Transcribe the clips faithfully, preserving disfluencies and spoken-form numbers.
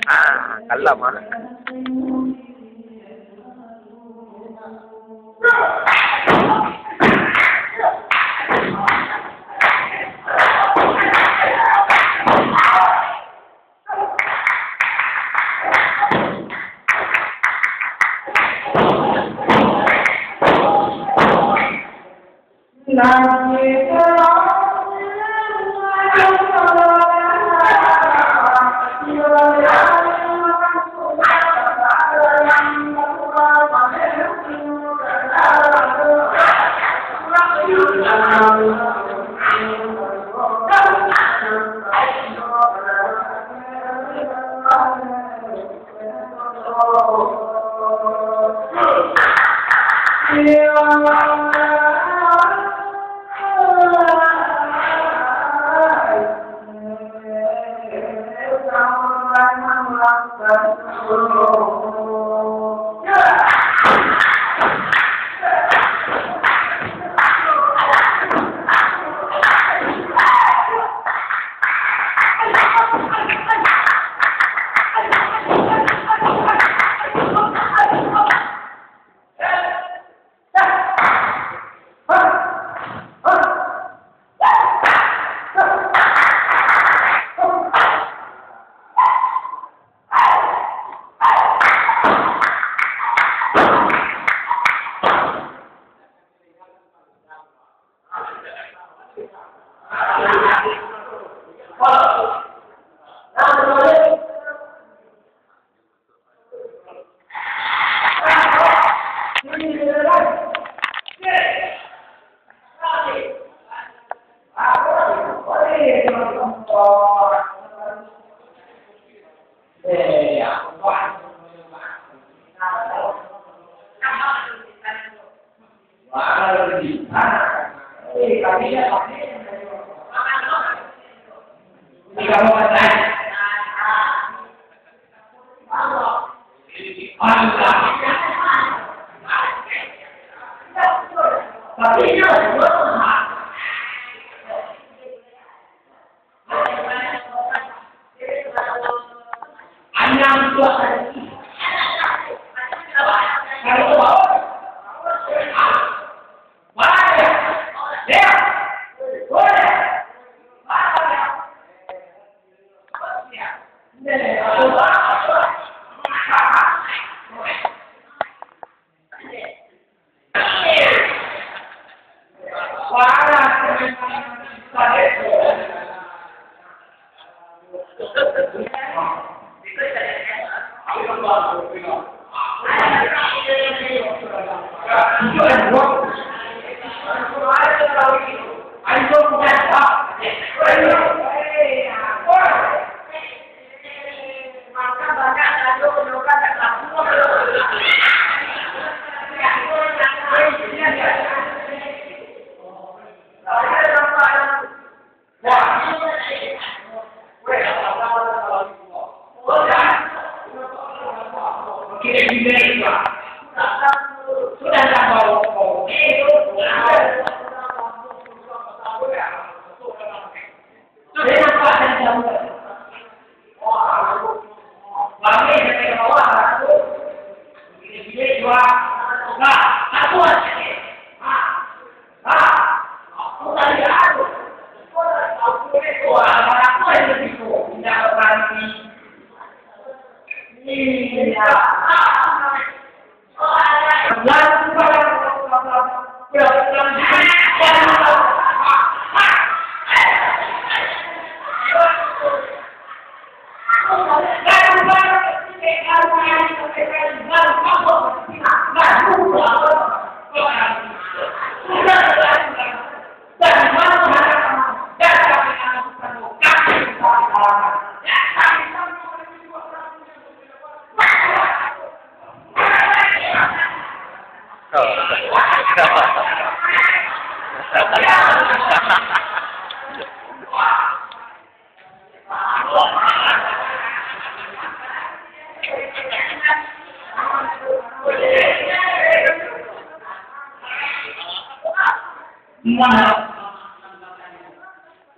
Ah, kalam ah.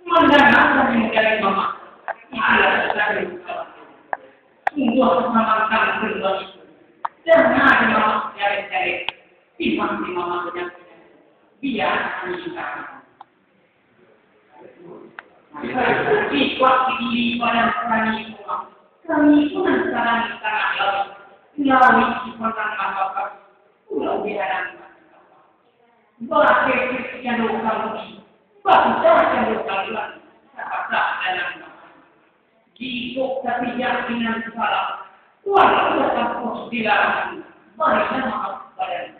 Mandangakan dari mama, malah dari sungguah mamantang rindu itu. Jangan mama cari-cari, timang di mama kenyang, biar kami tahan. Ikuak diri badan kami, kami pun sarang di tangah lauik, lauik di padang lapang, pulau di alam. Bakeh cando kamudi, bakeh cando kambulan, sapatah dalam. Jikok tapi yakinan salah, walau tatampuah dilarang, marilah maaf badan.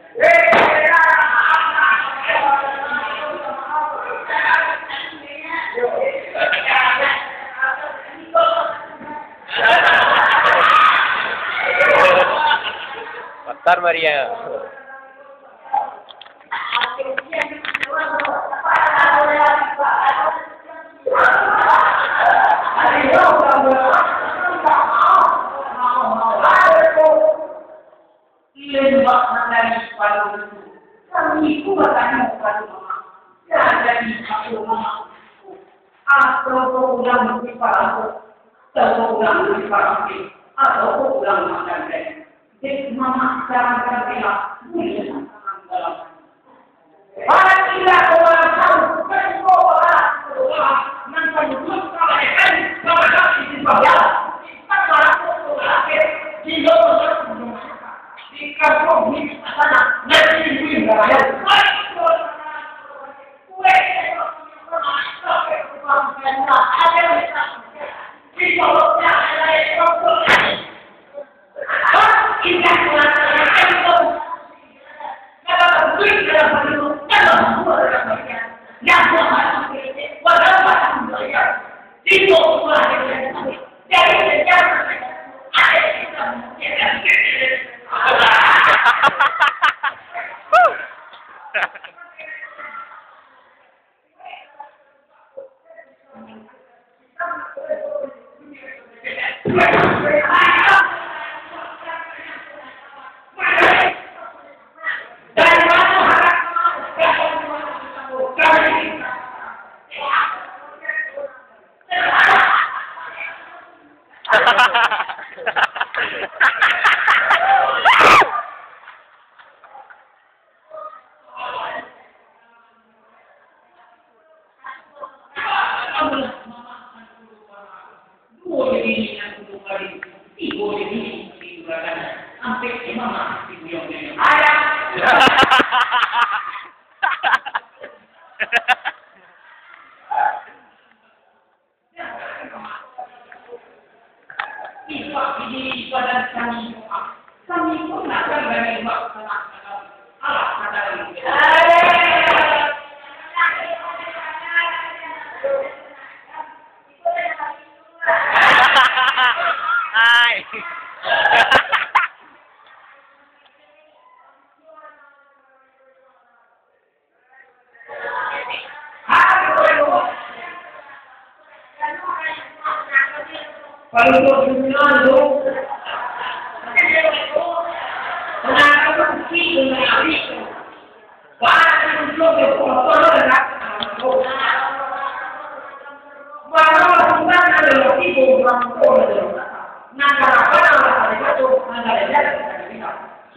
Pasar Maria. Lembak mandari pado itu, kami pun batanyo pado mama, ka jadi apo mama, atau ko urang di Parangko, atau ko urang di Parangke, atau ko urang makan teh. Dek mama, jangan bilang, buliah tangan dalam. Ipak diri badan kami, kami pun nak kembali ipak tanah. Alah, kata kami. Hai.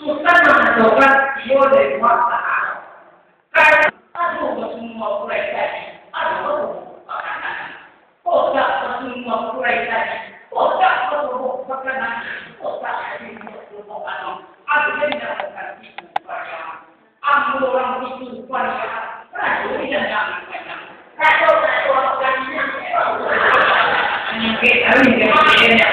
Sutan mangatokan iyo dari Tuhan Ta'ala. Kan, aduh, basunua kurai tadi, aduh, aduh, makanan. Kotak basunua kurai tadi, kotak basunua makanan, kotak tadi basunua makanan. Aduh, dia mendapatkan tipu pariaman. Ambo urang tipu pariaman, rajo di dandangan panjang. Rajo, rajo, rajo, rajo. Hanya ke kami, dia, dia, dia.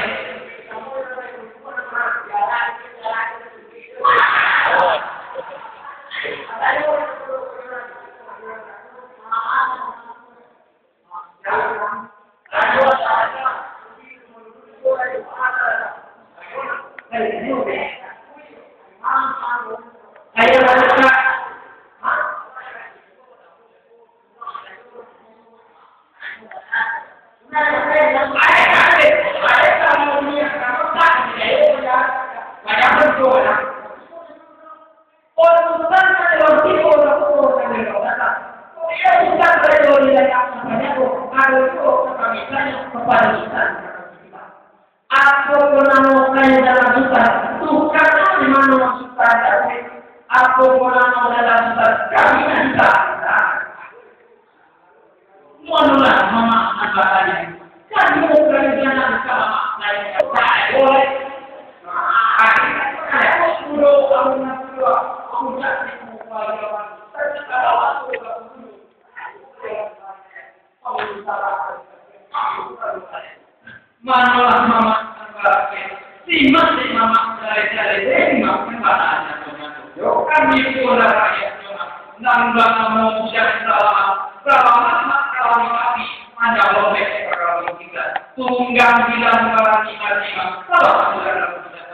Manolah mamak nan batanya, "Kayo karajo nan ka mamak cari?" Manolah mamak nan barakia, simak dek mamak jaleh-jaleh, dek mamak nan baranak nyo. Yo, kami tu lah rakyat nyo, nan banamo budak Salam, Salam mak kawin api, panjang lobek kawin kita, tunggang bilang barani hati, mak, salah budak dalam budak.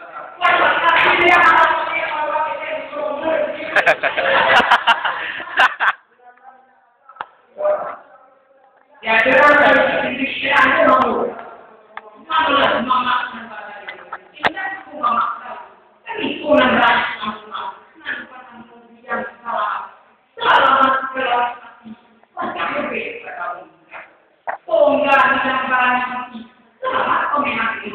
Ya, jangan ada pikiran tu, mamak. Manolah mamak nan barakia, indak tu mamak tahu. Kan itu nan rakyat namo, nan banamo budak Salam. Salamat kawin api, panjang lobek kawin kita. Tunggang bilang barani hati, salamat kawin api.